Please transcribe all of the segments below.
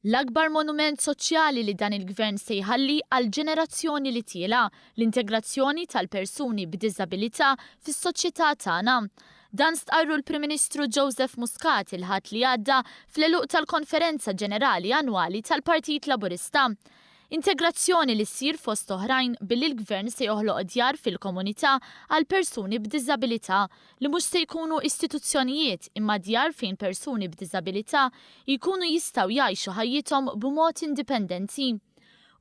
L-akbar monument soċjali li dan il-Gvern se jħalli għall-ġenerazzjoni li tiela', l-integrazzjoni tal-persuni b'diżabilità fis-soċjetà tagħna. Dan stqarru l-Prim Ministru Joseph Muscat il-Ħadd li għadda fl-għeluq tal-Konferenza Ġenerali Annwali tal-Partit Laburista. Integrazzjoni li ssir fost oħrajn billi l-Gvern se joħloq djar fil-komunità għal persuni b'diżabilità li mhux se jkunu istituzzjonijiet imma djar fejn persuni b'diżabilità jkunu jistgħu jgħixu ħajjithom b'mod indipendenti.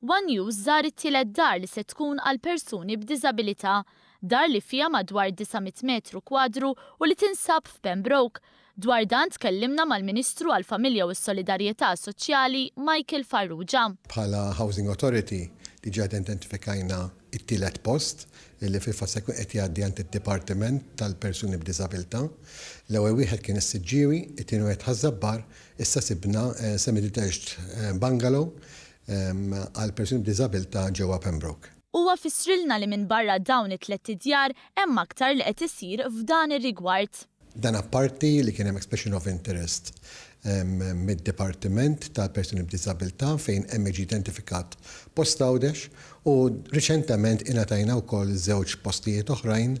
One News żar it-tielet dar li se tkun għal persuni b'diżabilità, dar li fiha madwar 900 metru kwadru u li tinsab f'Pembroke. Dwar dan tkellimna mal-Ministru għall-Familja u s-Solidarjetà Soċjali Michael Farrugia. Bħala Housing Authority diġà identifikajna it-tielet post li fil-fatt se jkun qed jgħaddi għand id-Dipartiment tal-Persuni b'Diżabilità. L-ewwel wieħed kien is-Siġġiewi, it-tieni wieħed Ħaż-Żabbar, issa sibna semi-detached bungalow għal persuni b'diżabilità ġewwa Pembroke. Huwa fissrilna li minbarra dawn it-tlett idjar hemm aktar li qed isir f'dan ir-rigward. Dan apparti li kien hemm expression of interest mid-Dipartiment tal-Persuni b'Diżabilità fejn hemm ġie identifikat post Għawdex u riċentement ingħatajna wkoll żewġ postijiet oħrajn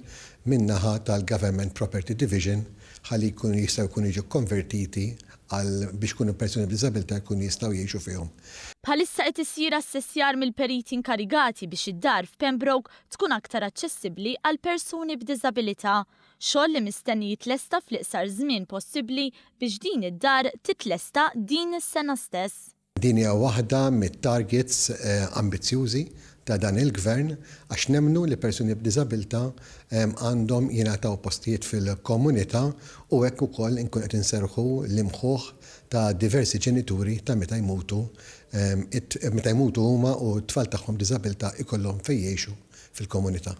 min-naħa tal-Government Property Division ħalli jkunu jistgħu jkunu jiġu kkonvertiti għal biex jkunu persuni b'diżabilità jkunu jistgħu jgħixu fihom. Bħalissa qed isir assessjar mill-periti inkarigati biex id-dar f'Pembroke tkun aktar aċċessibbli għal persuni b'diżabilità. Xogħol li mistenni jitlesta fl-iqsar żmien possibbli biex din id-dar titlesta din is-sena stess. Din hija waħda mit-targets ambizzjużi ta' dan il-Gvern għax nemmnu li persuni b'diżabilità għandhom jingħataw postijiet fil-komunità u hekk ukoll inkunu qed inserrħu l-imħuħ ta' diversi ġenituri ta' meta jmutu meta jmutu huma u t-tfal tagħhom b'diżabilità jkollhom fejn jgħixu fil-komunità.